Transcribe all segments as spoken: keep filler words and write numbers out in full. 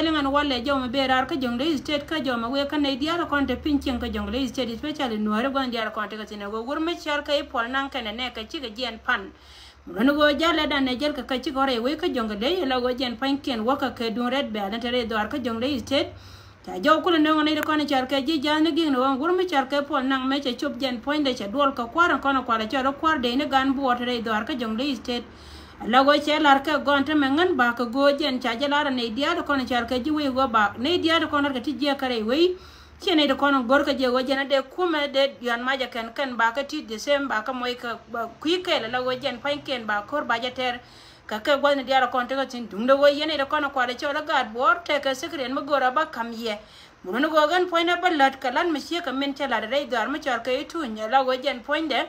Liŋ ɛn walɛ jɔw mɛ ben raar kä Jonglei State kä jɔw mɛ wee kä nɛy diaal kɔn te piny cieŋ kä Jonglei State, especially Nuääri gua̱n diaal kɔn te kä thin ɛ ɣöö wur mi cɔal kɛ i̱ Puɔl Naŋ kɛnɛ nɛ kɛ cikɛ jiɛn pan. Mɛ luni ɣöö jalɛ dan nɛ jäl kɛ kä cikɛ rɛy wec kä Jonglei, la ɣöö jiɛn pa̱nykiɛn wäkä kɛ duun Red Belt ni te rɛy dhɔaar kä Jonglei State. Ca jɔw kulɛ nööŋ nɛy ti kɔn cɔal kɛ ji̱ ja̱a̱th ni gi̱i̱k ni ɣöö wur mi cɔal kɛ Puɔl Naŋ mɛ cɛ cop jiɛn puɔ̱nydɛ cɛ duɔl kɛ kua̱r in kɔn kualɛ cɔal i̱ kua̱r dee ni gan buɔɔt te rɛy dhɔaar kä Jonglei State. Ala ɣöö cɛ lar kɛ gɔn te mɛ ŋän bakä göö jɛn ca jɛ lar a nɛy diaal kɔn cɔal kɛ ji̱ wec ɣöö ba nɛy diaal kɔn lar kɛ ti jiɛk kɛ rɛy wec. Ciɛ nɛy ti kɔn go̱r kɛ jɛ ɣöö jɛn a dee kumɛ dee yuan mac ɛ kɛn kɛn bakä ti the same bakä moc kɛ kui̱ kɛɛl ala ɣöö jɛn pa̱nykiɛn ba ko̱r ba jɛ tɛr. Kɛ kɛ gua̱thni diaal kɔn tekɛ thi̱n duundɛ ɣöö yɛn nɛy ti kɔn kualɛ cɔl i̱ gaat buɔɔr tekɛ secretary mi go̱r a ba ka̱m yɛ. Muruni ɣöö ɣän puɔ̱nydɛ bä lät kɛ lat mi ciek kɛ min cɛ lat rɛy dhɔaar mi cɔal kɛ i̱ tuny ala ɣöö jɛn puɔ̱nydɛ.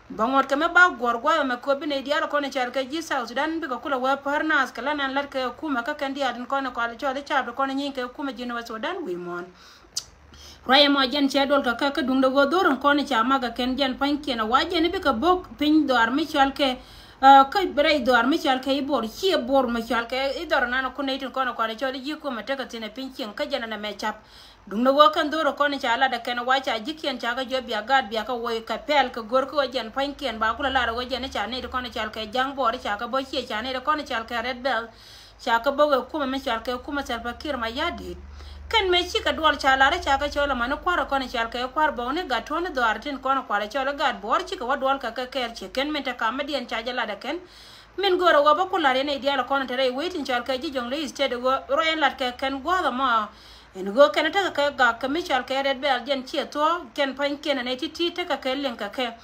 Bä ŋuɔ̱t kɛ mi ba guɔ̱r gua̱a̱th ɛmɛ köp bi nɛy diaal kɔn cɔal kɛ ji̱ South Sudan bikɛ kulɛ wee päär naath kɛ la nan la̱t kɛ kumɛ kä kɛn diaal tin kɔn kɔal cɔl i̱ caap ti kɔn nyieeny kɛ kumɛ ji̱n wä Sudan wi̱i̱ muɔ̱ɔ̱n. Ruac ɛmɔ jɛn cɛ duɔl kɛ kɛ kä duŋdɛ ɣöö dho̱r in kɔn ca mak kɛ kɛn jɛn pa̱nykiɛn a wa jɛn i̱ bikɛ bo̱k piny dhɔaar mi cɔal kɛ kä rɛy dhɔaar mi cɔal kɛ i̱ Bor ciɛ Bor mi cɔal kɛ i̱ dhɔr nan kun nɛy tin kɔn kɔal cɔl i̱ ji̱ kumɛ tekɛ thi̱n ɛ piny cieŋ kä jɛn ɛn ɛmɛ cap. Duŋdɛ ɣöö kɛn dho̱r kɔn ca lat ɛ kɛn wa ca ji̱kiɛn ca kɛ jiɔp bia gaat bia kɛ woi kɛ pɛl kɛ go̱r kä ɣöö jɛn pa̱nykiɛn ba kulɛ lar ɣöö jɛn ca nɛy ti kɔn cal kɛ ja̱ŋ buɔɔr ca kɛ bä ciɛ ca nɛy ti kɔn cal kɛ Red Belt. Ca kɛ bä wee kumɛ mi cal kɛ kumɛ Salva Kiir Mayardit. Kɛn mëë cikɛ duɔl ca lar ca kɛ cɔl ɛmɛni kua̱r kɔn cal kɛ kua̱r bɔk ni gat tuɔ̱ni dhɔaar tin kɔn kual cɔl i̱ gat buɔɔr cikɛ wä duɔl kɛ kɛ kɛɛl ciɛ kɛn min te kamä diɛn ca jɛ lat ɛ kɛn. Min go̱o̱rä ɣöö bä ku la̱r yɛn i̱ diaal kɔn te rɛy wec tin cɔal kɛ ji̱ Jonglei State ɣöö ruac ɛn la̱t kɛ kɛn gua̱a̱th ɛmɔ. Ɛn ɣöö kɛn tekɛ kɛ gak kɛ mi cɔal kɛ Red Belt jɛn ciɛ thuɔ̱ɔ̱k kɛn pa̱nykiɛn ɛn ɛ ti̱ti̱ tekɛ kɛ liŋ kɛ kɛ.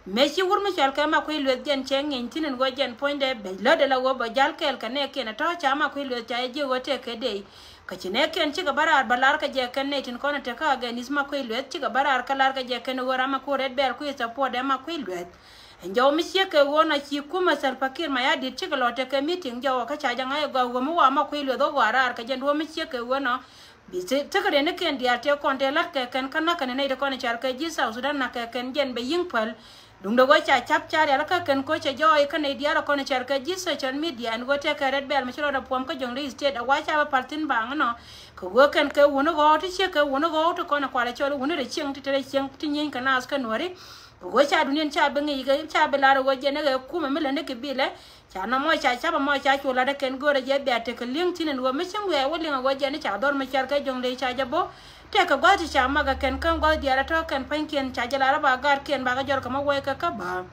Mëë ci wur mi cɔal kɛ Makuei Lueth jɛn cɛ ŋeny thi̱n ɛn ɣöö jɛn puɔ̱nydɛ bɛ lätdɛ la ɣöö bɛ jal kɛɛl kɛ nɛɛkiɛn ɛ tɔ̱ ca Makuei Lueth ca jɛ jiök ɣöö tëëkɛ dey. Kä ci nɛɛkiɛn cikɛ bä raar bä lar kɛ jɛ kɛn nɛy tin kɔn ɛ tekä against Makuei Lueth cikɛ bä raar kä lar kɛ jɛ kɛn ɣöö ram ɛ ku Red Belt kui̱ support ɛ Makuei Lueth. Ɛn jɔw mi ciek kɛ ɣöö nɔ ci kumɛ Salva Kiir Mayardit cikɛ lɔ tekɛ meeting jɔw kä ca jɛ ŋa̱c ɛ gɔaa ɣöö mi wa Makuei Lueth ɣöö gɔaa raar kɛ jɛn duɔ̱ɔ̱p mi ciek kɛ ɣöö nɔ. Bi ti tekɛ rɛn ni kɛn diaal tëë kɔn tëë la̱t kɛ kɛn kä na̱k kɛn nɛy ti kɔn car kɛ ji̱ South Sudan na̱k kɛ kɛn jɛn bɛ yi̱ŋ päl. Duŋdɛ ɣöö ca ca̱p ca rial kä kɛn ko̱ cɛ jɔɔy kä nɛy diaal kɔn car kɛ ji̱ social media ɛn ɣöö tëë kɛ Red Belt mi ci rɔɔdɛ puɔ̱m kä Jonglei State a wa ca bɛ pal thi̱n baŋ nɔ. Kɛ ɣöö kɛn kɛ wuni ɣɔw ti ciek kɛ wuni ɣɔw ti kɔn kualɛ cɔl wuni rɛ cieŋ ti te rɛ cieŋ ti nyieeny kɛ naath kä Nuääri. Kɛ ɣöö ca duniɛn ca bi ŋi̱i̱c kɛ ca bi lar ɣöö jɛn ɛ kɛ kumɛ mi lät ni kɛ bilɛ. Ca nɔmɔ ca capɛ mɔ ca cu lat ɛ kɛn go̱o̱rɛ jɛ bia tekɛ li̱eŋ thi̱n ɛn ɣöö mi cäŋ wiaa wä li̱eŋ ɛ ɣöö jɛn i̱ ca dhɔr mi cɔal kɛ Jonglei ca jɛ bo̱. Tëëkɛ gua̱th ti ca mak ɛ kɛn kä gua̱th diaal ɛ tɔ̱ kɛn pa̱nykiɛn ca jɛ lar ɛ ba gaatkiɛn bakɛ jɔr kɛ mi wee kɛ kä bä.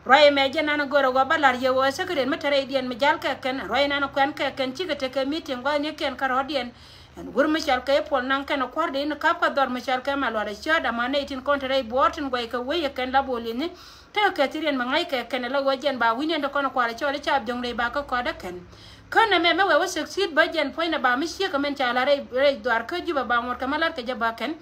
Ruac ɛmɛ jɛn nan ɛ go̱o̱rɛ ɣöö bä la̱r yɛ ɣöö secretary mi te rɛydiɛn mi jal kɛ kɛn ruac nan ɛ kuɛn kɛ kɛn cikɛ tekɛ meeting gua̱thnikiɛn kä rɔ̱diɛn. Ɛn wur mi cɔal kɛ i̱ Puɔl Naŋ kɛn ɛ kua̱r dee in ka̱p kä dhɔr mi cɔal kɛ Malual ɛ ciöt aman nɛy tin kɔn te rɛy buɔɔr tin guɛy kɛ wec ɛ kɛn la bol in ni. Tekɛ kɛ thiriɛn mi ŋa̱c kɛ kɛn ɛ la ɣöö jɛn ba wi̱cniɛn ti kɔn ɛ kual ɛ cɔl i̱ caap Jonglei ba kä kɔt ɛ kɛn. Kä nɛmɛ mi wee wä succeed bä jɛn puɔ̱nydɛ ba mi ciek kɛ min ca la rɛy rɛy dhɔaar kä Jubɛ ba ŋuɔ̱t kɛ ma lat kɛ jɛ ba kɛn.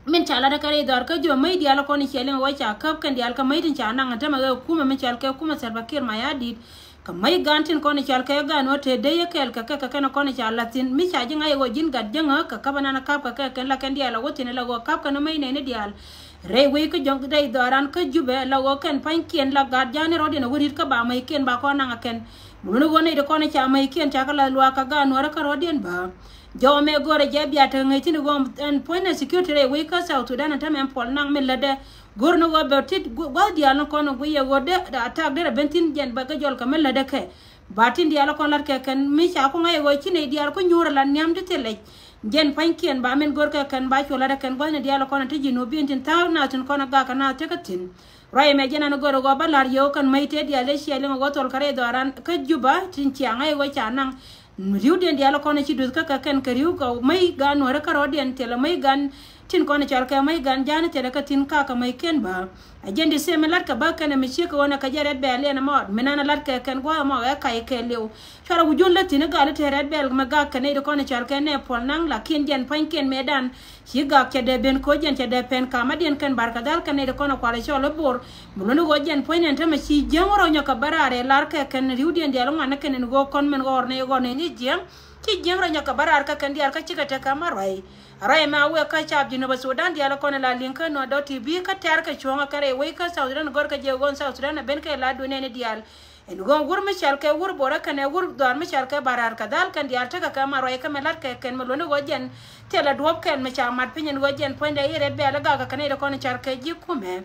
Min ca lat kä rɛy dhɔaar kä Jubɛ mäc diaal kɔn i̱ ciɛ liŋ ɛ wä ca käp kɛn diaal kä mäc tin ca naŋ ɛ tämɛ ɣɛ kumɛ mi cɔal kɛ kumɛ Salva Kiir Mayardit. Kɛ mäc gan tin kɔn i̱ cɔal kɛ gan wä te dee yɛ kɛɛl kɛ kɛ kɛ kɛn kɔn i̱ ca lath thi̱n mi ca ji̱ ŋa̱c ɛ ɣöö ji̱n gat jäŋä kɛ käp ɛnan ɛ ka̱p kɛ kɛ kɛn la kɛn diaal ɛ wä thi̱n ɛ la ɣöö ka̱p kɛn ɛ mäc nɛɛni diaal. Rɛy wec kä jɔ̱ŋ rɛy dhɔaran kä Jubɛ la ɣöö kɛn pa̱nykiɛn la gat ja̱a̱ni rɔ̱diɛn ɛ wä ri̱t kä ba mäckiɛn ba kɔn naŋ ɛ kɛn. Mun ni ɣöö nɛy ti kɔn i̱ ca mäckiɛn ca kɛ lath luaak kɛ gaat Nuäärä kä rɔ̱diɛn bä. Jɔw ɛmɛ go̱o̱rɛ jɛ bia tekɛ ŋäc thi̱n ɣöö ɛn puɔ̱ny ɛ security rɛy wec kä South Sudan ɛn tämɛ ɛn Puɔl Naŋ mi lätdɛ. Go̱r ni ɣöö bɛ tit gua̱th diaal ni kɔn ɛ guiyɛ ɣöö dee attack derɛ ben thi̱n jɛn bɛ kɛ jɔl kɛ mi lätdɛ kɛ. Ba tin diaal kɔn lat kɛ kɛn mi ca ku ŋa̱c ɛ ɣöö ci nɛy diaal ku nyuur ɛ la nhiam ti thilɛc. Jɛn pa̱nykiɛn ba min go̱r kɛ kɛn ba cu lat ɛ kɛn gua̱thni diaal kɔn ɛ ti ji̱ nuɔ̱ɔ̱p bi̱i̱n tin tha̱a̱k naath tin kɔn ɛ gak kɛ naath tekɛ thi̱n. Ruac ɛmɛ jɛn an go̱r ɛ ɣöö bä la̱r yio̱w kɛn mäc tëë diaal ëë ciɛ liŋ ɛ ɣöö thol kɛ rɛy dhɔaran kä Jubɛ tin cia ŋa̱c ɛ ɣöö ca naŋ. Ri̱wdiɛn diaal kɔn ci duth kä kɛ kɛn kɛ ri̱w kɛ mäc gan Nuäärä kä rɔ̱diɛn thilɛ mäc gan tin kɔn cɔal kɛ mäc gan ja̱a̱n thilɛ kä thi̱n ka kɛ mäckiɛn bä. Ɛ jɛn di same lat kɛ bä kɛn ɛ mi ciek kɛ ɣöö nɛ kɛ jɛ Red Belt ɛn ɛmɔ mi nan ɛ lat kɛ kɛn gua̱a̱th ɛmɔ ɛ kac kɛɛliw. Cuarɛ wi̱c jun lät thi̱n ɛ gal i̱ te Red Belt mɛ gak kɛ nɛy ti kɔn cɔal kɛ nɛ Puɔl Naŋ lakin jɛn pa̱nykiɛn mëëdan. Ci gak cɛ dee ben koc jɛn cɛ dee pɛn kamadiɛn kɛn barkɛ dhal kɛn nɛy ti kɔn ɛ kual ɛ cɔl ɛ Bor. Mi luɔ̱ni ɣöö jɛn puɔ̱nydɛn tämɛ ci jiäŋ rɔ nyɔk kɛ bä raar ɛ lar kɛ kɛn ri̱wdiɛn diaal ŋuan ni kɛn ɛn ɣöö kɔn min ɣɔr ni ɣɔr ni ni jiäŋ. Ci jiäŋ rɔ nyɔk kɛ bä raar kä kɛn diaal kä cikɛ tekɛ ma ruac. Ruac ɛmɛ a wek kä caap Jinub Sudan diaal kɔn ɛ la liŋ kä Nuer dot T V kä tɛ̈r kɛ cuɔ̱ŋ ɛ kɛn rɛy wec kä South Sudan gɔ̱r kɛ jɛ ɣöö South Sudan ɛ ben kɛ la duunɛ ni diaal. Ɛn ɣöö wur mi cɔal kɛ wur Bor ɛ kɛnɛ wur dhɔaar mi cɔal kɛ Barar kɛ dhal kɛn diaal tekɛ kɛ ma ruac kä mi la̱t kɛ kɛn mi luɔ̱ni ɣöö jɛn thilɛ duɔ̱ɔ̱p kɛn mi ca mat piny ɛn ɣöö jɛn puɔ̱nydɛ i̱ rɛt bɛ̈ɛ̈l ɛ gak kɛ nɛy ti kɔn cɔal kɛ ji̱ kumɛ.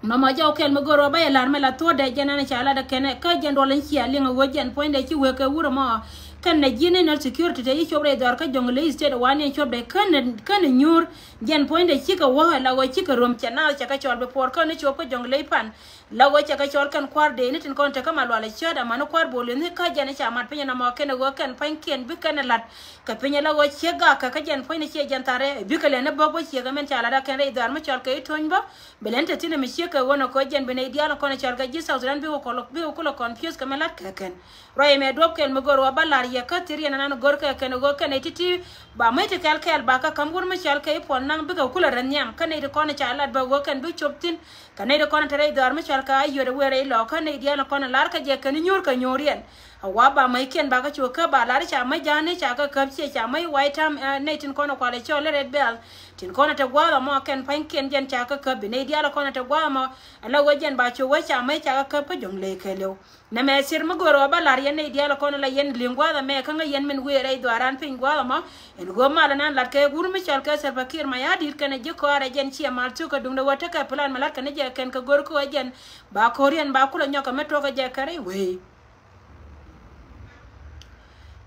Nɔmɔ jɔw kɛl mi go̱r ɣöö ba yɛ la̱r mi la thuɔ̱ɔ̱dɛ jɛn an ca lat ɛ kɛnɛ kä jɛn duɔl in cia liŋ ɛ ɣöö jɛn puɔ̱nydɛ ci wek kɛ wur ɛmɔ. Kɛn nɛ ji̱ national security te i̱ cop rɛy dhɔaar kä Jonglei State ɛ wani cuɔpdɛ känɛ känɛ nyuur. Jɛn puɔ̱nydɛ cikɛ wä ɛ la ɣöö cikɛ röm cɛ naath cɛ kɛ cɔl bi puɔr känɛ cop kä Jonglei pan. La ɣöö cɛ kɛ cɔl kɛn kua̱r dee ni tin kɔn tekɛ ma lual ɛ cäät amäni kua̱r bol in ni kä jɛn i̱ ca mat piny ɛnɔmɔ kɛn ɛ ɣöö kɛn pua̱nykiɛn bi kɛn ɛ la̱t. Kɛ piny ɛ la ɣöö ciek gak kɛ kä jɛn puɔ̱ny ni ciɛ jɛn tharɛ bikɛ lɛn ni bäk bä ciek ɛmɛn ca lat a kɛn rɛy dhɔaar mi cɔal kɛ i̱ Tony bä. Bi lɛn te thi̱n ɛmɛ ciek kɛ ɣöö nɔ kɛ ɣöö jɛn bi nɛy diaal kɔn ɛ cɔal kɛ ji̱ South Sudan bikɛ kulɛ bikɛ kulɛ confuse kɛ mɛ la̱t kɛ kɛn. Ruac ɛmɛ duɔ̱p kɛl mi go̱r ɣöö ba la̱r yɛ kä thiriɛn ɛnan go̱r kɛ kɛn ɛ ɣöö kɛn nɛy ti̱ti̱ ba mäc ti kɛl kɛl ba kä ka̱m wur mi cɔal kɛ i̱ Puɔl Naŋ bikɛ kulɛ rɛn nhiam kä nɛy ti kɔn ɛ ca lat bä ɣöö kɛn bi cop thi̱n. Kä nɛy ti kɔn te rɛy dhɔaar mi cɔal kɛ a yuet ɛ wëë rɛy lɔɔk kä nɛy diaal kɔn ɛ lar kä jɛ kɛn nyuur kɛ nyuuriɛn. A wa ba mäckiɛn ba kä cu käp ba lar ca mäc ja̱a̱ni ca kä käp ciɛ ca mäc White Army, eh, nɛy tin kɔn ɛ kual ɛ cɔl i̱ Red Belt. Tin kɔn ɛ te gua̱a̱th ɛmɔ kɛn pua̱nykiɛn jɛn ca kä käp bi nɛy diaal kɔn ɛ te gua̱a̱th ɛmɔ. Ɛ la wee jɛn ba cu wee ca mäc ca kä käp kä Jonglei kɛɛliw. Nɛmɛ thir mi go̱o̱r ɣöö ba la̱r yɛn nɛy diaal kɔn la yɛn li̱ŋ gua̱a̱th ɛmɛ kä ŋäc yɛn min wëë rɛy dhɔaaran piny gua̱a̱th ɛmɔ. Ɛn ɣöö mal ɛnan lat kɛ wur mi cɔl kɛ Salva Kiir Mayardit kɛnɛ ji̱ kɔaarɛ jɛn ciɛ mal thuk kɛ duŋdɛ ɣöö tekɛ plan mi la̱t kɛn jɛ kɛn kɛ go̱o̱r kä ɣöö jɛn ba ko̱riɛn ba kulɛ nyɔk kɛ mi tuɔk kɛ jɛ kɛ rɛy wëë.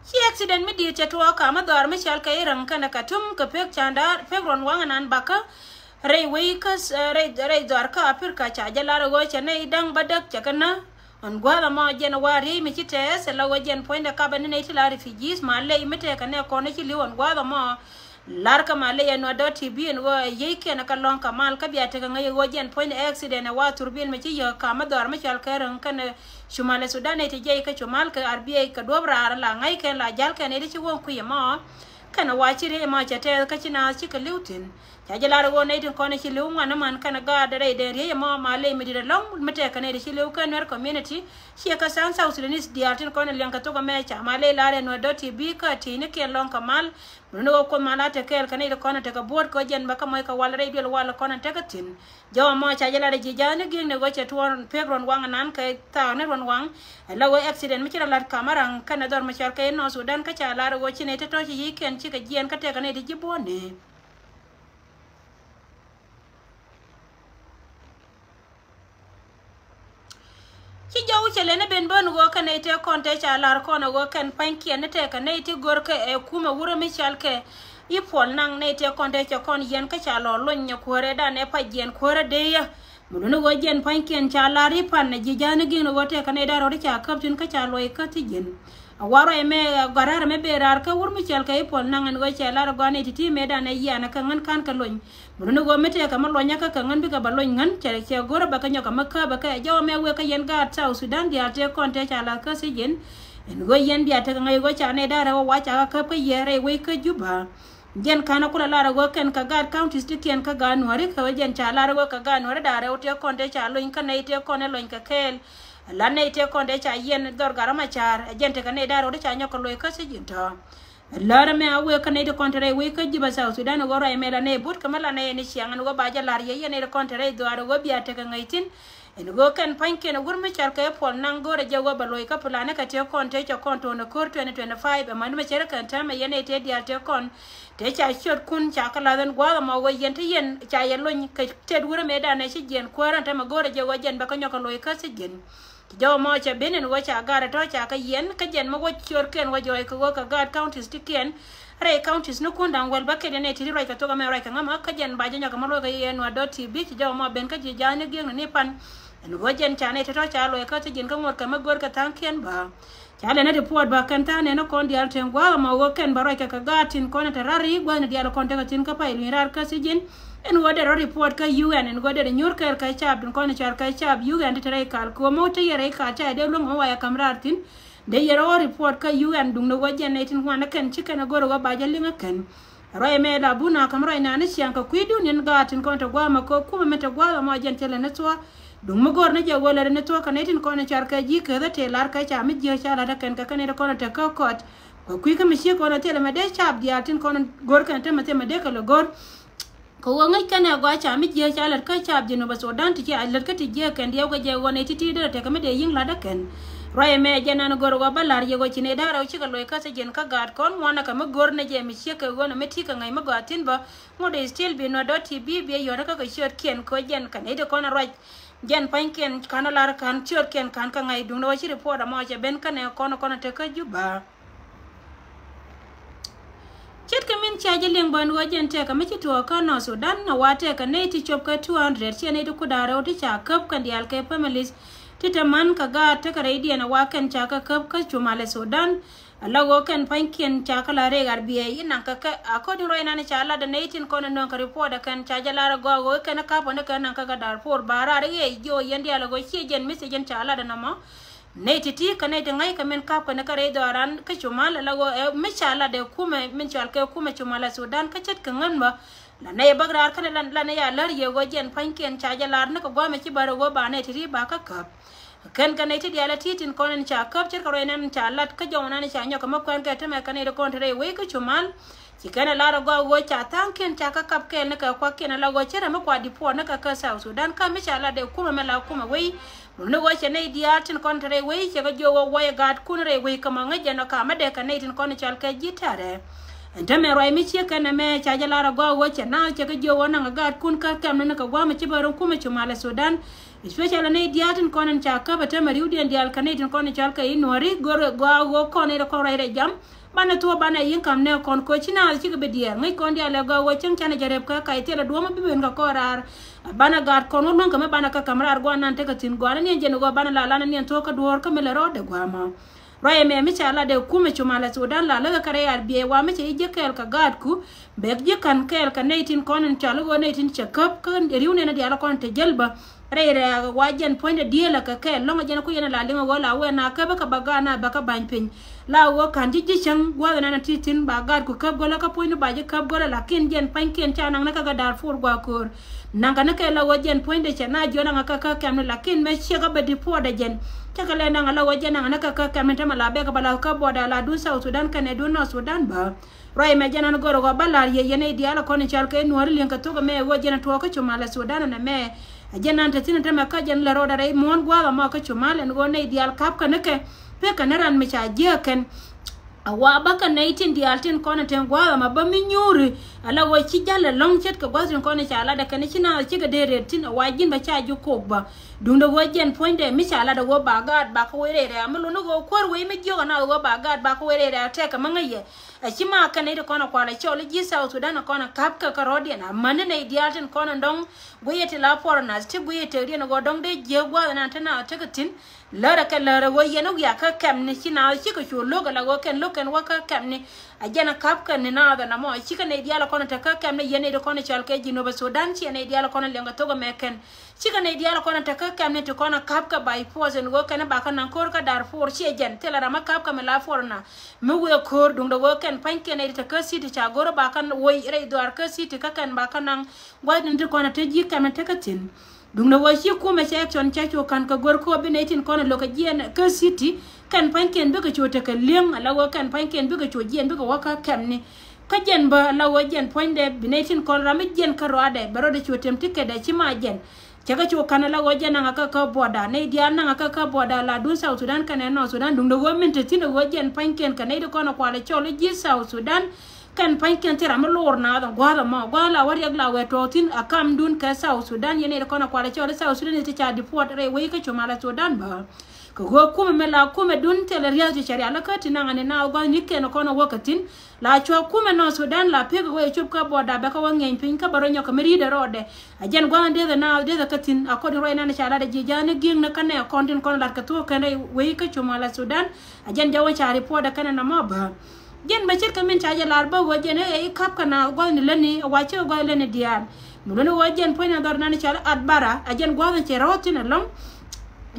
Ci accident mi di̱i̱t cɛ tuɔɔk ka̱m mi dhɔaar mi cɔl kɛ i̱ Räŋ kɛnɛ Katum kɛ pek candaar pek ruɔ̱n waŋ ɛnan bakä rɛy wei kä, eh, rɛy, rɛy dhɔaar kä Aprika ca jɛ lar ɣöö cɛ nɛy da̱ŋ bädäk cɛ kɛ näk. Ɣän gua̱a̱th ɛmɔ jɛn ɛ wa riey mi ci tɛɛth ɛ la ɣöö jɛn puɔ̱nydɛ kapɛ ni nɛy ti la refugees ma lɛy mi tɛɛkɛ nɛ kɔn ni ci li̱w ɣän gua̱a̱th ɛmɔ. Lar kä ma lɛy ɛ nuɔt dɔ̱t ti bi ɛn ɣöö ɛ yiey kɛn ɛ kɛ lɔ̱ŋ kɛ mal kä bia tekɛ ŋäc ɛ ɣöö jɛn puɔ̱nydɛ accident ɛ wa thurbil mi ci yäk ka̱m mi dhɔaar mi cɔal kɛ Räŋ kɛnɛ Cumalɛ Sudan nɛy ti jiɛc kä cumal kɛ R B A kɛ duɔ̱p raar la ŋa̱ckɛn la ja̱lkɛn nɛy ti ci wäŋ kui̱ ɛmɔ. Kɛnɛ wa ci riey ɛmɔ cɛ tɛɛth kä ci naath cikɛ li̱w thi̱n. Ca jɛ lar ɣöö nɛy tin kɔn ci li̱w ŋuan man kɛnɛ gaat rɛy dee riey ɛmɔ ma lɛy mi di̱t ɛlɔ̱ŋ mi tɛɛkɛ nɛy ti ci li̱w kɛ Nuer community. Ciɛ kä tha̱a̱ŋ South Sudanese diaal tin kɔn liɛŋ kɛ thok ɛmɛ ca ma lɛy lar ɛ nuɔt dɔ̱t ti bi kä ti̱i̱ni kiɛn lɔ̱ŋ kɛ mal. Mi ni ɣöö Kuoth mal a te kɛɛl kɛ nɛy ti kɔn tekɛ buɔ̱ɔ̱t kɛ ɣöö jɛn bɛ kä mɔc kɛ wal rɛy duël wal kɔn tekɛ thi̱n. Jɔw ɛmɔ ca jɛ lar ɛ ji̱ ja̱a̱n ni gi̱i̱k ni ɣöö cɛ tuɔɔn pek ruɔ̱n waŋ ɛnan kɛ thaak ni ruɔ̱n waŋ. Ɛ la ɣöö accident mi ci rɔ lat ka̱m Räŋ kɛnɛ dhɔr mi cɔal kɛ i̱ North Sudan kä ca lar ɣöö ci nɛy ti tɔ̱ ci yiey kɛn cikɛ jiɛɛn kä tɛɛkɛ nɛy ti ji̱ buɔ̱ɔ̱tni. Ci jɔw cɛ lɛn i̱ ben bän ɣöö kɛn nɛy tëë kɔn tëë ca la̱r kɔn ɛ ɣöö kɛn pa̱nykiɛn ni tëëkɛ nɛy ti görkɛ ɛ kumɛ wurɛ mi cɔal kɛ i̱ Puɔl Naŋ nɛy tëë kɔn tëë cɛ kɔn yiɛn kä ca lɔ lony nyɛ kuäärɛ dan ɛ pa̱c jiɛn kuäärä dee yä. Mi luni ɣöö jiɛn pa̱nykiɛn ca la̱r i̱ pan ɛ ji̱ ja̱a̱n i̱ gi̱i̱n ɣöö tëëkɛ nɛy da̱r ɣöö ti ca käp thi̱n kä ca luɔc kä thi̱ji̱n. A wa ruac ɛmɛ, a gɔ̱ra̱r ɛmɛ ben raar kä wur mi cɔal kɛ i̱ Puɔl Naŋ ɛn ɣöö cɛ lar ɛ gɔaa nɛy ti̱ti̱ mëëdan ɛ yian ɛ kɛ ŋän ka̱n kɛ lony. Mi luni ɣöö mi tëëkɛ mi luɔnyä kä kɛ ŋän bikɛ bɛ lony ŋän cɛ cɛ go̱rä bɛ kɛ nyɔk kɛ mi käp ɛ kɛ jɔw ɛmɛ wëë kä yɛn gaat South Sudan diaal tëë kɔn tëë ca la̱th kä thi̱ji̱n. Ɛn ɣöö yɛn bia tekɛ ŋäc ɣöö ca nɛy da̱r ɛ ɣöö wa ca kɛ käp kä yɛ rɛy wec kä Juba. Jɛn ka̱n ɛ kulɛ lar ɛ ɣöö kɛn kɛ gaat counties ti kiɛn kä gaat Nuääri kɛ ɣöö jɛn ca lar ɛ ɣöö kɛ gaat Nuääri da̱r ɛ ɣöö tëë kɔn tëë ca lony kä nɛy tëë kɔn ɛ lony kɛ kɛɛl. Ɛ la nɛy tëë kɔn tëë ca yiɛn dhɔr Gat Macar ɛ jɛn tekɛ nɛy da̱r ɛ ɣöö ti ca nyɔk kɛ loc kä thi̱ji̱n tɔ̱. Lär ɛmɛ a wëë kä nɛy ti kɔn te rɛy wec kä Juba South Sudan ɣöö ruac ɛmɛ la nɛy but kä mi la nɛy ni ciaŋ ɛn ɣöö ba jɛ la̱r yɛ yɛn nɛy ti kɔn te rɛy dhuaar ɣöö bia tekɛ ŋäc thi̱n. Ɛn ɣöö kɛn pa̱nykiɛn ɛ wur mi cɔal kɛ Puɔl Naŋ go̱o̱rɛ jɛ ɣöö bɛ loc kä plan ni kɛ tëë kɔn tëë cɛ kɔn to̱n ɛ ko̱r twenty twenty-five ɛmɛn mi cɛ ri kɛn täämɛ yɛn nɛy tëë diaal tëë kɔn tëë ca ciötkun ca kɛ la̱th ɛn gua̱a̱th ɛmɔ ɣöö yɛn te yɛn ca yɛ lony kɛ tëë wur ɛmɛ danɛ ci jiɛn kuäär ɛn täämɛ go̱o̱rɛ jɛ ɣöö jɛn bɛ kä nyɔk kɛ loc kä thi̱ji̱n. Ci jɔw ɛmɔ cɛ ben ɛn ɣöö ca gaat ɛ tɔ̱ ca kɛ yiɛn kä jɛn mi wä ciötkiɛn wä jɔɔc kɛ ɣöö kɛ gaat counties tikiɛn. Rɛy counties ni kun da̱ŋ wäl bäkɛl yɛn ɛ ti̱ti̱ ruac kɛ thok ɛmɛ ruac kɛ ŋämä kä jɛn ba jɛ nyɔk kɛ mi luɔc kɛ yɛ nuat dɔ̱t ti bi ci jɔw ɛmɔ ben kä ji̱ ja̱a̱ni gi̱i̱kni ni pan. Ɛn ɣöö jɛn ca nɛy tɔ̱tɔ̱ ca luɔc kä thi̱ji̱n kä ŋot kɛ mi gör kɛ tha̱a̱ŋkiɛn bä. Ca lɛn ɛ report ba kɛn tha̱a̱ŋ nɛn kɔn diaal teŋ gua̱a̱th ɛmɔ ɣöö kɛn ba ruac kɛ kɛ gaat tin kɔn ɛ te raar i̱ gua̱a̱thni diaal kɔn tekɛ thi̱n kä pay luny raar kä thi̱ji̱n. Ɛn ɣöö derɛ report kä U N ɛn ɣöö derɛ nyuur kɛɛl kɛ cap tin kɔn ɛ cɔal kɛ cap U N ti te rɛy kal kɛ ɣöö mɔ te yɛ rɛy kal ca yɛ dee luäŋ mɔ wa yɛ ka̱m raar thi̱n. Dee yɛ rɔ report kä U N duŋni ɣöö jɛn nɛy tin ŋuan ɛ kɛn ci kɛn ɛ go̱r ɣöö ba jɛ liŋ ɛ kɛn. Ruac ɛmɛ la bun a ka̱m ruac nani ciaŋ kɛ kui̱dun yɛn gaat tin kɔn te gua̱a̱th ɛmɔ kɛ kumɛ mi te gua̱a̱th ɛmɔ jɛn thilɛ ni thuɔ̱k. Duŋ mi go̱r ni jɛ ɣöö lät ni thuɔ̱k kɛ nɛy tin kɔn ɛ cɔal kɛ ji̱ keth ɛ tëë lar kɛ ca mi jiääk ca la̱t ɛ kɛn kɛ kɛn nɛy ti kɔn ɛ te kä kɔt. Kɛ kui̱ kä mi ciek kɔn ɛ thilɛ mɛ dee cap diaal tin kɔn go̱r kɛn te mɛ thil mɛ dee kɛ lɛ go̱r. Kɛ ɣöö ŋäc kɛn ɛ gɔaa ca mi jiääk ca lät kä cap Jinub Sudan ti ci a lät kä ti jiääk kɛn diɛw kɛ jɛ ɣöö nɛy ti̱ti̱ derɛ tekɛ mi dee yi̱ŋ la̱t ɛ kɛn. Ruac ɛmɛ jɛn an go̱r ɣɔɔ bä la̱r yɛ ɣöö ci nɛy da̱ŋ rɛw cikɛ loc kä thi̱n jiɛn kä gaat kɔn ŋuan kä mi go̱r ni jɛ mi ciek kɛ ɣöö ni mi ti̱i̱ kɛ ŋäc mi gɔaa thi̱n bä. Ŋot i̱ still bi nuɔt dɔ̱ ti bi bi yɔ̱t kä kɛ ciötkiɛn kɛ jɛn kɛ nɛy ti kɔn ruac. Jɛn pua̱nykiɛn ka̱n lar ka̱n ciötkiɛn ka̱n kä ŋa̱c duŋdɛ ɣöö ci report ɛmɔ cɛ ben kä nɛ kɔn kɔn te kä Juba. Ce̱tkɛ min ca jɛ liŋ bä ɛn ɣöö jɛn tëëkɛ mi ci tuɔɔk kä North Sudan, a wa tëëkɛ nɛy ti cop kɛ two hundred, ciɛ nɛy ti kuda rɛw ti ca käp kɛn diaal kɛ families ti te man kɛ gaat tekɛ rɛydiɛn, a wa kɛn ca kɛ käp kä Cumalɛ Sudan. Ala ɣöö kɛn pua̱nykiɛn ca kɛ la rɛy ar biɛy inaŋ kɛ kɛ, according ruac nan ca lat ɛ nɛy tin kɔn ɛ nööŋ kɛ report ɛ kɛn ca jɛ lar ɛ gɔaa ɣöö kɛn ɛ ka̱p ɛ ni kɛ naŋ kɛ kɛ Darfur ba raar i̱ ɣɛɛ jiö yɛn diaal ɛ ɣöö ciɛ jɛn message in ca lat ɛ nɔmɔ. Nɛy ti̱ti̱ kɛ nɛy ti ŋa̱ckɛ min ka̱pkɛ ni kä rɛy dhɔaaran kä Cumal, ala ɣöö ɛ mi ca lat ɛ kumɛ min cɔal kɛ kumɛ Cumalɛ Sudan kä ce̱tkɛ ŋän bä. La nɛy bäk raar kä ni la nɛy a lär yɛ ɣöö jɛn pua̱nykiɛn ca jɛ lar ni kɛ gua̱a̱mɛ ci bä rɛ ɣöö ba nɛy ti̱ti̱ ba kä käp. Kɛn kɛ nɛy ti diaal a ti̱i̱ tin kɔn in ca käp ce̱tkɛ ruac nan ca lat kä jɔw nan ca nyɔk kɛ mi kuɛn kɛ tämɛ kɛ nɛy ti kɔn te rɛy wec kä Cumal. Ci kɛn ɛ lar ɛ gɔaa ɣöö ca tha̱a̱ŋkiɛn ca kä kap kɛɛl ni kɛ kuakiɛn, ala ɣöö cɛ rɛ mi kua deport ni kɛ kä South Sudan kä mi ca lat ɛ kumɛ mi la kumɛ wec. Mun ni ɣöö cɛ nɛy diaal tin kɔn te rɛy wec cɛ kɛ jiök ɣöö wuɔcɛ gaatkun rɛy wec kä mɔ ŋäc jɛn ɔ kamädɛ kɛ nɛy tin kɔn cɔal kɛ ji̱ tɛ̈rɛ. Ɛn täämɛ ruac mi ciek kɛn ɛmɛ ca jɛ lar ɛ gɔaa ɣöö cɛ naath cɛ kɛ jiök ɣöö naŋ ɛ gaatkun kä kɛmni ni kɛ gua̱a̱mɛ ci bä run kumɛ Cumalɛ Sudan. Especially nɛy diaal tin kɔn in ca käp ɛ täämɛ ri̱wdiɛn diaal kɛ nɛy tin kɔn in cɔal kɛ i̱ Nuääri, go̱r ɛ gɔaa ɣöö kɔn in kɔn ruac rɛy jam. Banɛ thuɔ̱ɔ̱p banɛ yi̱n ka̱m nɛ kɔn koci naath cikɛ bi diɛɛr. Ŋäc kɔn diaal ɛ gɔaa ɣöö cäŋ canɛ jɛ rep kä kac thilɛ duɔ̱ɔ̱m bi ben kɛ kɔn raar. Banɛ gaat kɔn wä luäŋ kɛ mi banɛ kä ka̱m raar gua̱a̱r nan tekɛ thi̱n gua̱a̱r ni niɛn jɛn ɣöö banɛ la lanɛ niɛn thuɔ̱ɔ̱k kä duɔ̱ɔ̱r kä mi lɛ rɔɔdɛ gua̱a̱ mɔ. Ruac ɛmɛ mi ca lat ɛ kumɛ Cumalɛ Sudan la läkɛ kä rɛy ar biɛy wa mi cɛ i̱ ji̱ kɛɛl kɛ gaatku. Bɛk ji̱ ka̱n kɛɛl kɛ nɛy tin kɔn in cɔal i̱ ɣöö nɛy tin cɛ käp kä ri̱w nɛn diaal kɔn te jäl bä. Rɛy rɛ̈ɛ̈k wa jɛn puɔ̱nydɛ diëël ɛ kɛ kɛɛl lɔ̱ŋ ɛ jɛn ku yɛn ɛ la liŋ ɛ ɣöö la wɛn a käp ɛ kɛ bä gaat na bɛ kɛ ba̱ny piny. La ɣöö ka̱n ji̱ ji̱ cäŋ gua̱a̱th ɛnɛn ɛ ti thi̱n ba gaatku käp gölä kä puɔ̱nydu ba ji̱ käp gölä lakin jɛn pa̱nykiɛn ca naŋ ni kä kɛ Darfur gua̱a̱ köör. Naŋ kɛ ni kɛ la ɣöö jɛn puɔ̱nydɛ cɛ na jiɔn naŋ kä kä kɛmni lakin mëë ciɛ kä bɛ deport ɛ jɛn. Cä kɛ lɛ naŋ la ɣöö jɛn naŋ ni kä kä kɛmni tämɛ la bɛk bä la kä border la duun South Sudan kɛnɛ duun North Sudan bä. Ruac mɛ jɛn an gör ɣɔɔ bä la̱r yɛ yɛn nɛy diaal kɔn in cɔal kɛ Nuääri liŋ kɛ thok ɛmɛ ɣöö jɛn tuɔɔk kä Cumalɛ Sudan ɛn ɛmɛ. Ɛ jɛn an te thi̱n tämɛ kä jɛn lɛ rɔɔdɛ rɛy muɔ̱ɔ̱n gua̱a̱th ɛmɔ kä Cumal ɛn ɣöö nɛy diaal ka̱pkɛ ni kɛ. Pekɛ ni ran mi ca jiääk kɛn. A wa bä kɛ nɛy tin diaal tin kɔn in te gua̱a̱th ɛmɔ bä mi nyuuri. Ala ɣöö ci jäl ɛlɔ̱ŋ ce̱tkɛ gua̱a̱th tin kɔn in ca latdɛ kɛn ci naath cikɛ dee rɛt thi̱n a wa ji̱n bä ca ji̱ kok bä. Duundɛ ɣöö jɛn puɔ̱nydɛ mi ca latdɛ ɣöö ba gaat ba kä wec rɛy rɛ̈ɛ̈ mi luni ɣöö kuäär wec mi jiök anath ɣöö ba gaat ba kä wec rɛy rɛ̈ɛ̈ tɛkɛ mi ŋäc yɛ. Ɛ ci ma kɛn nɛy ti kɔn ɛ kual ɛ cɔl i̱ ji̱ South Sudan ɛ kɔn ɛ ka̱p kɛ kä rɔ̱diɛn a mäni nɛy diaal tin kɔn ɛ dɔ̱ŋ guiyɛ ti la foreigners ti guiyɛ tëkdiɛn ɛ ɣöö dɔ̱ŋ dee jiääk gua̱a̱th ɛnan te naath tekɛ thi̱n. Lärɛ kɛ lärɛ ɣöö yɛn wiak kä kɛmni ci naath cikɛ cu lo̱k ɛ la ɣöö kɛn lo̱k kɛn wä kä kɛmni. A jɛn ɛ ka̱p kɛn ni naath ɛn amɔ cikɛ nɛy diaal ɛ kɔn ɛ te kä kɛmni yɛn nɛy ti kɔn ɛ cɔl kɛ Jinub Sudan ciɛ nɛy diaal ɛ kɔn ɛ liɛŋ kɛ thok ɛmɛ kɛn. Cikɛ nɛy diaal ɛ kɔn ɛ te kä kɛmni ti kɔn ɛ ka̱p kɛ by force ɛn ɣöö kɛn ɛ ba kä naŋ ko̱r kä Darfur ciɛ jɛn thilɛ ram ɛ ka̱p kɛ mi la foreigner. Mi wëë ko̱r duundɛ ɣöö kɛn pa̱nykiɛn nɛy ti te kä city ca go̱r ɛ ba kä woc rɛy dhuaar kä city kä kɛn ba kä naŋ gua̱thni ti kɔn ɛ te ji̱ kɛmni te kä thi̱n. Duŋdɛ ɣöö ci kumɛ cɛ action cɛ cu ka̱n kɛ gör kɛ ɣöö bi nɛy tin kɔn ɛ lo̱k kɛ jiɛn kä city. Kɛn pa̱nykiɛn bikɛ cu tekɛ li̱eŋ ala ɣöö kɛn pa̱nykiɛn bikɛ cu jiɛn bikɛ wä kä kɛmni. Kä jiɛn bä ala ɣöö jiɛn puɔ̱nydɛ bi nɛy tin kɔn ram mi jiɛn kä rɔadɛ bɛ rɔɔdɛ cu tem ti kɛdɛ ci ma jiɛn. Cɛ kɛ cu ka̱n ala ɣöö jiɛn naŋ akä kä border nɛy diaal naŋ akä kä border la duun South Sudan kɛnɛ North Sudan duŋdɛ ɣöö min te thi̱n ɛ ɣöö jiɛn pa̱nykiɛn kɛ nɛy ti kɔn ɛ kual ɛ cɔl i̱ ji̱ South Sudan. Kɛn pa̱nykiɛn thil ram mi loor naath ɛn gua̱a̱th ɛmɔ gua̱a̱th la wä riɛk la wɛ tuɔɔk thi̱n a kamdun kɛ South Sudan yɛn nɛy ti kɔn a kualɛ cɔl i̱ South Sudan i̱ ti ca deport rɛy wec kä Cumalɛ Sudan bä. Kɛ ɣöö kumɛ mi la kumɛ dun thilɛ ria̱th ti cɛ rial kä ti naŋ ani naath gua̱a̱th ni kɛn kɔn a wä kɛ thi̱n. La cua kumɛ North Sudan la pek wec cop kä border bɛ kä wä ŋiɛny piny kä bɛ rɔ nyɔk kɛ mi ri̱i̱dɛ rɔɔdɛ. A jɛn gua̱a̱th in dethɛ naath dethɛ kä thi̱n a kɔn in ruac nan ca lat a ji̱ ja̱a̱ni gi̱i̱ŋ ni kä nɛ kɔn tin kɔn lat kɛ thuɔ̱k kɛn rɛy wec kä Cumalɛ Sudan. A jɛn jɔwä ca report ɛ kɛn ɛn ɛmɔ bä. Jɛn bä ce̱tkɛ min ca jɛ lar bä ɣöö jɛn ɛ i̱ ka̱p kɛ naath gua̱thni lätni ɛ wa cä gua̱th lätni diaal. Mi luni ɣöö jɛn puɔ̱nyna dhɔr nani cɔal i̱ Atbara a jɛn gua̱th in cɛ rɔ̱ thi̱n ɛlɔ̱ŋ.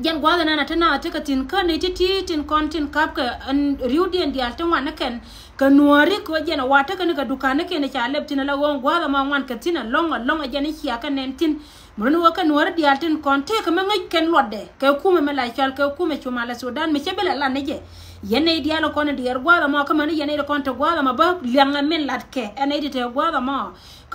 Jɛn gua̱th in nana te naath tekɛ thi̱n kä nɛy ti̱ti̱ tin kɔn tin ka̱pkɛ ɛn ri̱wdiɛn diaal ti ŋuan ni kɛn. Kɛ Nuääri kɛ ɣöö jɛn ɛ wa tekɛ ni kɛ duka̱n ni kɛn ca lɛp thi̱n ala ɣöö gua̱th ɛmɔ ŋuan kɛ thi̱n ɛlɔ̱ŋ ɛlɔ̱ŋ ɛ jɛn i̱ cia kɛ nɛn thi̱n. Mën wä kɛ Nuääri diaal tin kɔn tëëkɛ mi ŋäc kɛn luɔtdɛ kɛ kumɛ mi la cɔal kɛ kumɛ Cumalɛ Sudan mi cɛ bi lɛ lan ni jɛ. Yɛn nɛy diaal kɔn diɛɛr gua̱a̱th ɛmɔ kä mäni yɛn nɛy kɔn te gua̱a̱th ɛmɔ bä liɛŋɛ min latkɛ ɛn nɛy ti te gua̱a̱th ɛmɔ.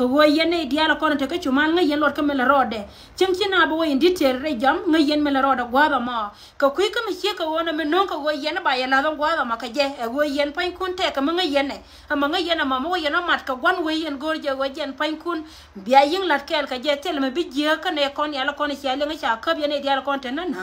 Kɛ ɣöö yɛn nɛy diaal kɔn tekɛ cu mal ŋäc yɛn luɔt kä mi la rɔɔdɛ. Cieŋ ci na bi wä in detail rɛy jam ŋäc yɛn mi la rɔɔdɛ gua̱a̱th ɛmɔ. Kɛ kui̱ kä mi ciek kɛ ɣöö nɛ mi no̱o̱ŋ kɛ ɣöö yɛn i̱ ba yɛ la̱th ɛn gua̱a̱th ɛmɔ kɛ jɛ ɛ ɣöö yɛn pua̱nykun tɛkɛ mi ŋäc yɛn ɛ. Ɛmɛ ŋäc yɛn ɛmɔ mi wä yɛn ɛ mat kɛ gua̱n wec yɛn go̱o̱r jɛ ɣöö jɛn pua̱nykun bia yi̱ŋ la̱t kɛɛl kɛ jɛ thilɛ mi bi jiääk kä nɛ kɔn yɛn la kɔn cia liŋ i̱ ca käp yɛn nɛy diaal kɔn te nä nä.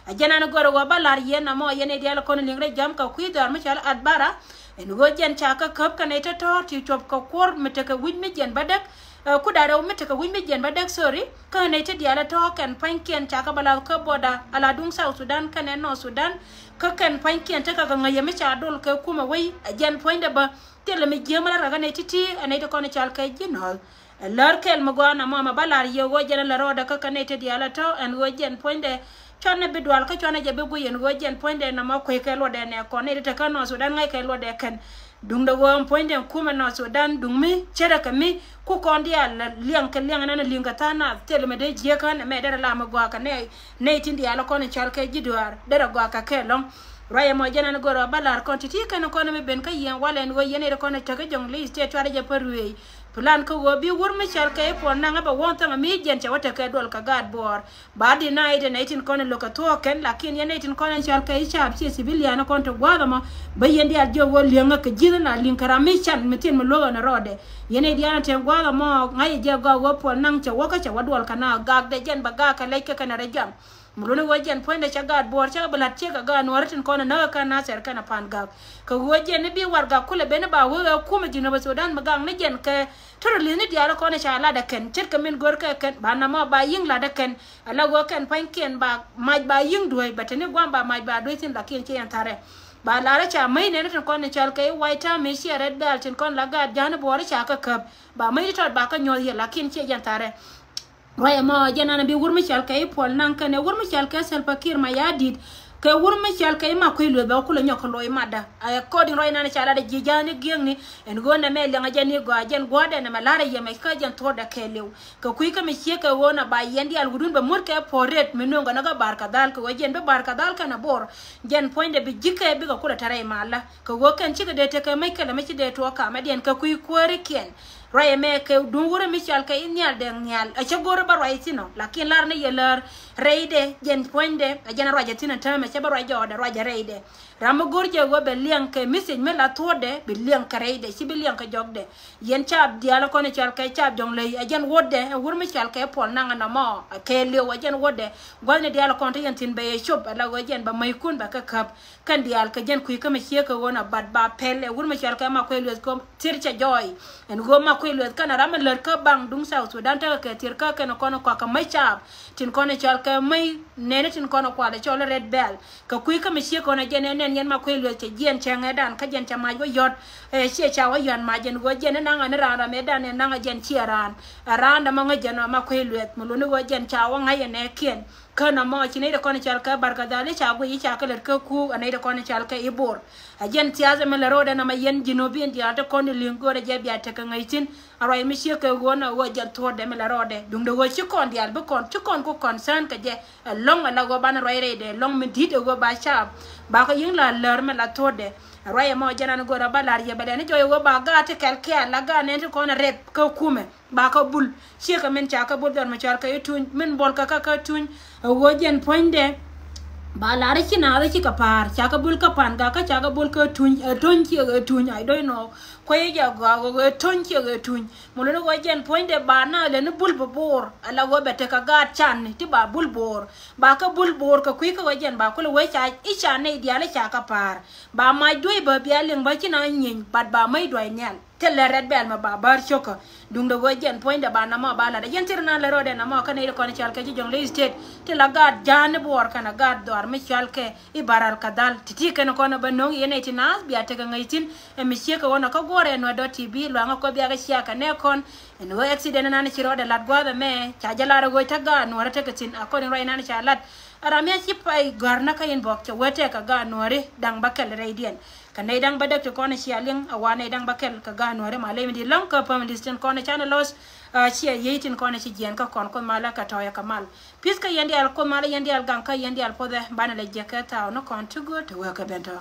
Ɛ jɛn an gör ɛ ɣöö ba la̱r yɛn ɛmɔ yɛn nɛy diaal kɔn liŋ rɛy jam kɛ kui̱ dhɔaar mi cɔal Atbara. Ɛn ɣöö jɛn ca kä käp kɛ nɛy tɔ̱tɔ̱ ti cuɔp kɛ kuɔr mi tekɛ wi̱c mi jiɛn bädäk. Ɛ, kuda rɛw mi tekɛ wi̱c mi jiɛn bädäk, sorry. Kä nɛy ti diaal ɛ tɔ̱ kɛn pua̱nykiɛn ca kä bä la̱th kä border ala duŋ South Sudan kɛnɛ North Sudan. Kä kɛn pua̱nykiɛn tekɛ kɛ ŋäc yɛ mi ca dol kɛ kumɛ wei. Ɛ jɛn puɔ̱nydɛ bä thilɛ mi jiääk mi la rak ɛ nɛy ti̱ti̱ ɛ nɛy ti kɔn cɔal kɛ ji̱ North. Ɛ lär kɛl mi gɔaa ɛmɔ ɛmɛ ba la̱r yɛ ɣöö jɛn ɛ la rɔɔdɛ kä kɛ nɛy ti diaal ɛ tɔ̱ ɛn ɣöö jɛn puɔ̱nydɛ cuanɛ bi dual kä cuanɛ jɛ bi guic ɛn ɣöö jɛn puɔ̱nydɛ ɛmɔ kueckɛ luɔtdɛ nɛ kɔn nɛy ti te kä North Sudan ŋa̱ckɛ luɔtdɛ kɛn. Duŋdɛ ɣöö ɛn puɔ̱nydɛ kumɛ North Sudan duŋ mi ce̱tkɛ mi ku kɔn diaal la liɛŋ kɛ liɛŋ ɛn ɛn liŋ kɛ tha̱a̱ŋ nath thil mi dee jiääk kä ɛn ɛmɛ derɛ la mi gɔaa kɛ nɛy nɛy tin diaal kɔn in cɔal kɛ ji̱ duaar derɛ gɔaa kɛ kɛ lɔ̱ŋ. Ruac ɛmɔ jɛn an gör ɣöö ba la̱r kɔn ti̱ti̱ kɛn kɔn mi ben kä yɛn walɛ ɛn ɣöö yɛn nɛy ti kɔn in tekä Jonglei State cuarɛ jɛ pär ruëëc. Plan kä ɣöö bi wur mi cɔal kɛ i̱ Puɔl Naŋ ɛ bɛ wuɔ̱n thäŋ mi jiɛn cɛ wä tekɛ duɔl kɛ gaat buɔɔr. Ba di na ite nɛy tin kɔn in lo̱k kɛ thuɔ̱ɔ̱k kɛn lakin yɛn nɛy tin kɔn in cɔal kɛ i̱ caap ciɛ civilian kɔn te gua̱a̱th ɛmɔ. Bä yɛn diaal jiök ɣöö li̱eŋä kɛ ji̱th na li̱ŋ kɛ ram mi can mi thil mi luäk ɛn rɔɔdɛ. Yɛn nɛy diaal tin gua̱a̱th ɛmɔ ŋa̱c jɛ gɔaa ɣöö Puɔl Naŋ cɛ wä kä cɛ wä duɔl kɛ na gakdɛ jɛn bɛ gak kɛ lɛc kɛ kɛn rɛ jam. Mi luni ɣöö jɛn puɔ̱nydɛ cɛ gaat buɔɔr cɛ bɛ la̱t ciek kɛ gaat nuɔ̱ɔ̱ri tin kɔn näk kɛ Nasir kɛnɛ Pan Gak. Kɛ ɣöö jɛn ni bi warɛgak kulɛ ben ni ba wee ɛ kumɛ Jinub Sudan mi gak ni jɛn kɛ terrorist ni diaal kɔn ca lat ɛ kɛn ce̱tkɛ min gör kɛ kɛn ba nɔmɔ ba yi̱ŋ lat ɛ kɛn. Ala ɣöö kɛn pua̱nykiɛn ba mac ba yi̱ŋ duäc bɛ te ni gua̱a̱m ba mac ba duäc thi̱n lakin ciɛ yɛn tha̱rɛ. Ba lar ca mäc nɛn tin kɔn cɔal kɛ i̱ White Army ciɛ Red Belt tin kɔn la gaat ja̱a̱n buɔɔri ca kɛ käp. Ba mäc ti tɔt ba kɛ nyuɔ̱th yɛ lakin ciɛ yɛn tha̱rɛ. Ruac ɛmɔ jɛn an bi wur mi cɔal kɛ i̱ Puɔl Naŋ kɛnɛ wur mi cɔal kɛ Salva Kiir Mayardit kɛ wur mi cɔal kɛ i̱ Makuei Lueth bɛ kulɛ nyɔk kɛ loc matdä. According ruac nan ca lat ɛ ji̱ ja̱a̱ni gi̱eŋni ɛn ɣöö nɛmɛ liɛŋɛ jɛn ni gɔaa jɛn gua̱a̱dɛ nɛmɛ la̱rä yɛ mɛc kä jɛn thuɔ̱ɔ̱dɛ kɛɛliw. Kɛ kui̱ kä mi ciek kɛ ɣöö na ba yɛn diaal wutdun bɛ muɔ̱t kɛ puɔ̱t ret mi nööŋ kɛ näk ɛ Bar Kadhal kɛ ɣöö jɛn bi Bar Kadhal kɛnɛ Bor. Jɛn puɔ̱nydɛ bi ji̱ kɛ bikɛ kulɛ tɛrɛ i̱ malä kɛ ɣöö kɛn cikɛ dee tekɛ mec kɛlɛ mi ci dee tuɔɔk kamɛ diɛn kɛ kui̱ kuäärikiɛn. Ruac ɛmɛ kɛ duŋ wurɛ mi cɔal kɛ i̱ Nhial Dɛŋ Nhial ɛ cä go̱rä bä ruac thi̱n ɔ lakin lar ni yɛ lär rɛydɛ jɛn puɔ̱nydɛ ɛ jɛn ruac ɛ thi̱n ɛ täämɛ cä bä ruac jɔɔdɛ ruac ɛ rɛydɛ. Ram mi go̱r jɛ ɣöö bɛ liɛŋ kɛ message mi la thuɔ̱ɔ̱dɛ bi liɛŋ kɛ rɛydɛ ci bi liɛŋ kɛ jɔkdɛ. Yɛn caap diaal kɔn cɔal kɛ caap Jɔŋley ɛ jɛn wuɔ̱tdɛ ɛ wur mi cɔal kɛ Puɔl Naŋ ɛnɔmɔ ɛ kɛɛliw ɛ jɛn wuɔ̱tdɛ. Gua̱thni diaal kɔn te yɛn thi̱n bɛ yɛ cop ɛ la ɣöö jɛn bɛ mäckun bɛ kɛ käp. Kɛn diaal kɛ jɛn kui̱ kä mi ciek kɛ ɣöö na bat ba pɛl ɛ wur mi cɔal kɛ Makuei Lueth kɔm thir cɛ jɔɔy. Ɛn ɣöö Makuei Lueth kɛn a ram mi lät kä baŋ duŋ South Sudan tekɛ kɛ thir kä kɛn kɔn kɔak kɛ mäc caap tin kɔn cɔal kɛ mäc nɛni tin kɔn kual cɔl Red Belt. Kɛ kui̱ kä mi ciek kɔn a jɛn ɛ nɛn yɛn Makuei Lueth cɛ jiɛn cɛ ŋɛɛdan kä jɛn cɛ mac wä yɔt. Ɛ ciɛ ca wä yɔt mac ɛn ɣöö jɛn ɛ naŋ ɛ ni raan ram ɛ dan ɛ naŋ ɛ jɛn ciɛ raan. Ɛ raan dämä ŋäc jɛn ɛ Makuei Lueth mi luni ɣöö jɛn ca wä ŋa̱c ɛ nɛɛkiɛn. Kä nɔmɔ ci nɛy ti kɔn cɔal kɛ Bar Kadhal i̱ ca guic i̱ ca kɛ lät kä kuuk ɛ nɛy ti kɔn cɔal kɛ i̱ Bor. Ɛ jɛn thiath ɛmɛ lɛ ro̱o̱dɛ nɔmɔ yɛn Jinubin diaal ti kɔn i̱ li̱ŋ go̱o̱rɛ jɛ bia tekɛ ŋäc thi̱n. A ruac mi ciek kɛ ɣöö nɔ ɣöö jɛn thuɔ̱ɔ̱dɛ mi lɛ ro̱o̱dɛ duundɛ ɣöö ci kɔn diaal bi kɔn ci kɔn ku concern kɛ jɛ. Ɛlɔ̱ŋ ɛ la ɣöö banɛ ruac rɛydɛ ɛlɔ̱ŋ mi di̱t ɛ ɣöö ba caap. Ba kɛ yi̱ŋ la lär mi la thuɔ̱ɔ̱dɛ. Ɛ ruac ɛmɔ jɛn an go̱o̱rɛ ba la̱r yɛ bɛ lɛn i̱ jɔc ɛ ɣöö ba gaat ti kɛl kɛɛl la gaat nɛn ti kɔn rep kä kumɛ. Ba kä bul ciekɛ min ca kä bul dhɔr mi cɔal kɛ i̱ tuny min buɔl kɛ kä kä tuny. Ɛ ɣöö jɛn puɔ̱nydɛ ba lar i̱ ci naath i̱ ci kɛ pa̱a̱r ca kä bul kä Pan Gak kä ca kä bul kä tuny ɛ tuny ciekɛ ɛ tuny I don't know. Kuec i̱ jɛ gɔaa ɣöö ɛ tuny ciekɛ ɛ tuny. Mɛ luni ɣöö jɛn puɔ̱nydɛ ba naath lɛn i̱ bul bi bo̱o̱r ala ɣöö bɛ tekɛ gaat can ti ba bul bo̱o̱r. Ba kä bul bo̱o̱r kɛ kui̱ kä ɣöö jɛn ba kulɛ wee ca i̱ ca nɛy diaal i̱ ca kɛ pa̱a̱r. Ba mac duec bä bia liŋ bä ci na nyieeny bat ba mäc duac nhial. Thilɛ Red Belt mɛ ba bär cio̱kä. Duundɛ ɣöö jɛn puɔ̱nydɛ ba nɔmɔ ba lat ɛ jɛn thir nan lɛ ro̱o̱dɛ nɔmɔ kä nɛy ti kɔn cɔal kɛ ji̱ Jɔŋlei State ti la gaat ja̱a̱n ni buɔɔr kɛnɛ gaat dhɔaar mi cɔal kɛ i̱ Bar al Kadhal. Ti̱ti̱ kɛn kɔn ɛ bä no̱o̱ŋ yɛn nɛy ti naath bia tekɛ ŋäc thi̱n. Ɛ mi ciekɛ ɣöö nɔ kä guɔ̱ɔ̱rɛ Nuer dot T V luaŋä kɔ bia kɛ cia kɛ nɛɛkɔn. Ɛn ɣöö accident nan ci rɔɔdɛ lat gua̱a̱th ɛmɛ ca jɛ lar ɛ ɣöö te gaat Nuäärä tekɛ thi̱n according ruac nan ca lat. Ɛ ram mi a ci pay gɔ̱a̱r nä kä inbox cɛ wee tɛk kɛ gaat Nuääri da̱ŋ bäkɛl rɛydiɛn. Kɛ nɛy da̱ŋ bädäk ti kɔn cia liŋ a wa nɛy da̱ŋ bäkɛl kɛ gaat Nuääri malɛ mi di̱t lɔ̱ŋ kä family tin kɔn canɛ loss. Ciɛ yiey tin kɔn ci jiɛn kä kɔn Kuoth malä kɛ tɔ̱ɔ̱yɛ kɛ mal. Peace kä yɛn diaal Kuoth malä yɛn diaal gaŋ kä yɛn diaal puɔthɛ banɛ lɛ jiɛk kɛ thaw ni kɔn ti gööl ti wee kɛ ben tɔ̱.